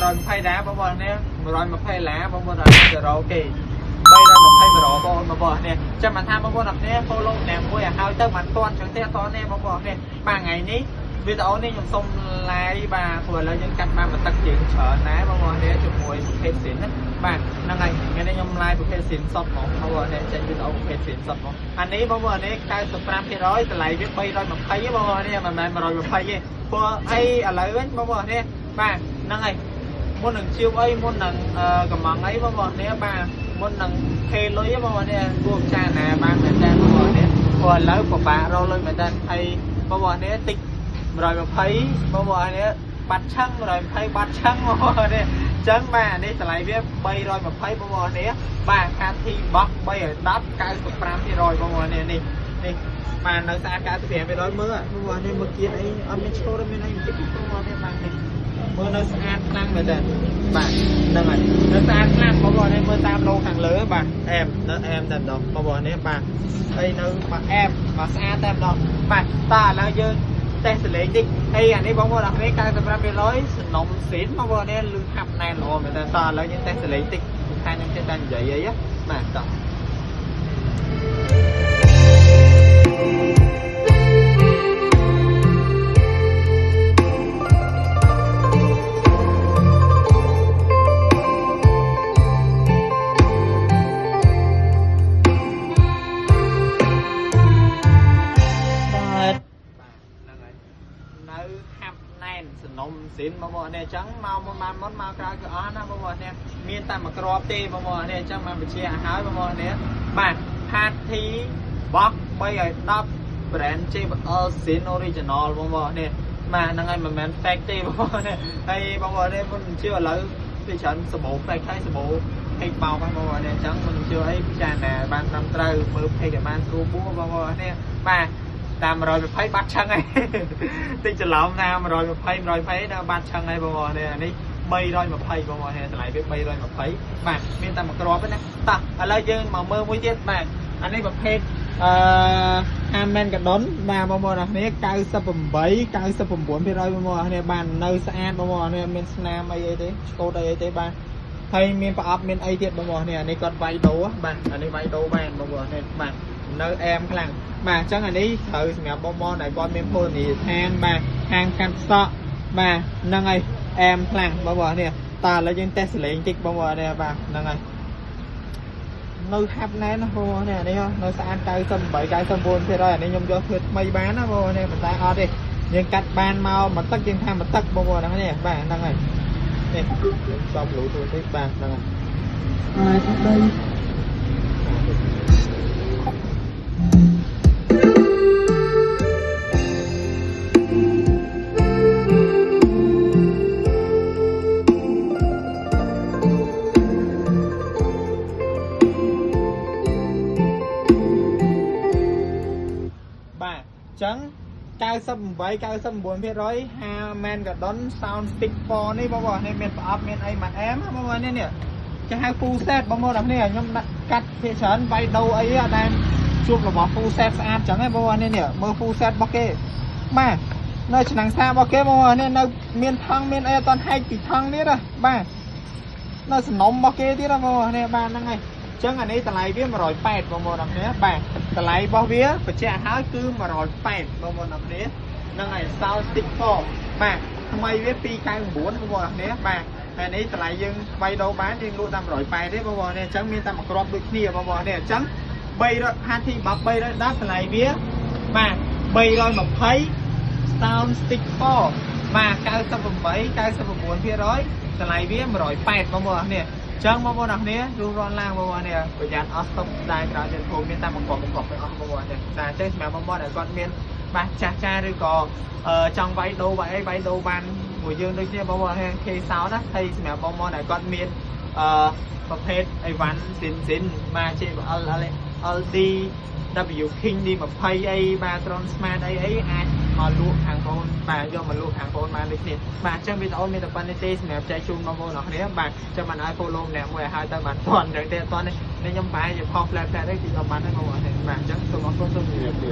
120ដែរបងប្អូននេះ120ឡាបងប្អូនអត់ទៅរកគេ320 100បងប្អូននេះចាំមិនថាបងប្អូនអរគ្នា follow ម្នាក់មួយឲ្យហើយទៅមិនទាន់ចឹងទេអត់ទាន់ទេបងប្អូននេះបាទថ្ងៃនេះវីដេអូនេះខ្ញុំសុំ live បាទព្រោះឥឡូវយើងកាត់បានបន្ទឹកជាងច្រើនណាបងប្អូននេះជាមួយប្រភេទស៊ីនណាបាទហ្នឹងហើយថ្ងៃនេះខ្ញុំ live ប្រភេទស៊ីនសុតហ្មងបងប្អូននេះចេញវីដេអូប្រភេទស៊ីនសុតហ្មងអានេះបងប្អូននេះ95%តម្លៃវា320បងប្អូននេះមិនមែន120ទេព្រោះអីឥឡូវវិញបងប្អូននេះបាទហ្នឹងហើយមុននឹងជាវអីមុននឹងកំងអីបងប្អូននេះបាទមុននឹងភេលុយបងប្អូននេះគួរពិចារណាបានមែនតើបងប្អូននេះព្រោះឥឡូវពិបាករកលុយមែនតើហើយបងប្អូននេះតិច120បងប្អូននេះបាត់ឆឹង120បាត់ឆឹងបងប្អូននេះអញ្ចឹងបាទនេះតម្លៃវា320បងប្អូននេះបាទខាធីបោះ310 95%បងប្អូននេះនេះនេះបាទនៅស្អាត95%មើលបងប្អូននេះមើលគៀនអីអត់មានឈរមានអីតិចបងប្អូននេះបាទនេះមើលនៅស្អាតខ្លាំងមែនតើបាទហ្នឹងហើយនៅស្អាតខ្លាំងបងប្អូននេះមើលតាមឡូខាងលើបាទអែមនៅអែមតែម្ដងបងប្អូននេះបាទហើយនៅបាទអែមបាទស្អាតតែម្ដងបាទតើឥឡូវយើងតេស្តសលេងតិចហើយអានេះបងប្អូនអរគ្នា95%សំណុំស៊ីនបងប្អូននេះលឺហាប់ណែនល្អមែនតើតើឥឡូវយើងតេស្តសលេងតិចថាខ្ញុំចេះតែនិយាយអីបាទតោះស៊ីនបងប្អូននេះអញ្ចឹងមកមុនបានមុនមកក្រោយគឺអស់ណាបងប្អូននេះមានតែមួយគ្រាប់ទេបងប្អូននេះអញ្ចឹងបានបញ្ជាឲ្យហើយបងប្អូននេះបាទ Party Box 310 brand JBL Sin Original បងប្អូននេះបាទហ្នឹងហើយមិនមែន fake ទេបងប្អូននេះហើយបងប្អូននេះមុនជឿឥឡូវវាច្រើនសម្បូរ fake ហើយសម្បូរ fake បោកហើយបងប្អូននេះអញ្ចឹងមុនជឿអីពិចារណាបានត្រឹមត្រូវមើល fake ឲ្យបានស្រួលបួបងប្អូននេះបាទតាម120បាត់ឆឹងហើយតិចច្រឡំតាម120 120ដល់បាត់ឆឹងហើយបងប្អូននេះអានេះ320បងប្អូននេះតម្លៃវា320បាទមានតែមួយគ្រាប់ទេណាតោះឥឡូវយើងមកមើលមួយទៀតបាទអានេះប្រភេទHarman Kardon បាទបងប្អូនអរគ្នា98 99%បងប្អូនអរគ្នាបាទនៅស្អាតបងប្អូនអរគ្នាមានស្នាមអីអីទេឆ្កូតអីអីទេបាទហើយមានប្រអប់មានអីទៀតបងប្អូននេះអានេះគាត់វាយដូបាទអានេះវាយដូបានបងប្អូននេះបាទនៅអែមខ្លាំងបាទអញ្ចឹងអានេះត្រូវសម្រាប់បងប្អូនដែលគាត់មានភោជនីយដ្ឋានបាទហាងកាត់សក់បាទហ្នឹងហើយអែមខ្លាំងបងប្អូននេះតើឥឡូវយើងតេស្តសលេងតិចបងប្អូននេះបាទហ្នឹងហើយនៅហាប់ណែនណាបងប្អូននេះនេះនៅស្អាត98 99%អានេះខ្ញុំយកធ្វើថ្មីបានណាបងប្អូននេះប៉ុន្តែអត់ទេយើងកាត់បានមកមួយទឹកយើងថាមួយទឹកបងប្អូនហ្នឹងនេះបាទហ្នឹងហើយនេះយើងសពលូទូតិចបាទហ្នឹងហើយហើយចឹង98 99% Harman Kardon Sound Stick 4នេះបងប្អូននេះមានប្រអប់មានអីមួយអែមបងប្អូននេះនេះគេហៅ full set បងប្អូននេះខ្ញុំដាក់កាត់ភាគច្រើនវាយដូអីអត់ដែលជួបរបស់ full set ស្អាតចឹងឯងបងប្អូននេះនេះមើល full set របស់គេបាទនៅឆ្នាំងសារបស់គេបងប្អូននេះនៅមានថង់មានអីអត់ទាន់ហែកពីថង់ទៀតណាបាទនៅសំណុំរបស់គេទៀតណាបងប្អូននេះបាទហ្នឹងហើយចឹងអានេះតម្លៃវា180បងប្អូនអរគ្នាបាទតម្លៃរបស់វាបញ្ជាក់ហើយគឺ180បងប្អូនអរគ្នាហ្នឹងហើយ Sound Stick 4បាទថ្មីវា299បងប្អូនអរគ្នាបាទហើយនេះតម្លៃយើងវាយដូរបានយើងលក់តាម180ទេបងប្អូននេះអញ្ចឹងមានតែមួយគ្រាប់ដូចគ្នាបងប្អូននេះអញ្ចឹង300 Party Box 310តម្លៃវាបាទ320 Sound Stick 4បាទ98 99%តម្លៃវា180បងប្អូនអរគ្នាចឹងបងប្អូនអរគ្នារុះរាន់ឡើងបងប្អូននេះប្រយ័ត្នអស់ស្តុកដែរក្រោយទៀតព្រោះមានតែមួយគ្រាប់មួយគ្រាប់ទាំងអស់បងប្អូននេះតែចេះសម្រាប់បងប្អូនដែលគាត់មានបាទចាស់ចាឬក៏ចង់វាយដូរវាយអីវាយដូរបានមួយយើងដូចគ្នាបងប្អូននេះ K Sound ណាហើយសម្រាប់បងប្អូនដែលគាត់មានប្រភេទអីវ៉ាន់ស៊ីនស៊ីនបាទ JBL LD W King D20 អីបាទ Tron Smart អីអីអាចមកលក់ខាងបងបាទយកមកលក់ខាងបងបានដូចគ្នាបាទអញ្ចឹងវីដេអូមានតែប៉ុណ្្នេះទេសម្រាប់ចែកជូនបងប្អូនអរគ្នាបាទចាំមិនឲ្យ follow ម្នាក់មួយឲ្យហើយទៅបានទាន់អញ្ចឹងទេអត់ទាន់នេះខ្ញុំបែរជាផុសផ្លែផ្លែនេះគឺអត់បានទេបងប្អូនបាទអញ្ចឹងសូមអរគុណសូមជម្រាបលា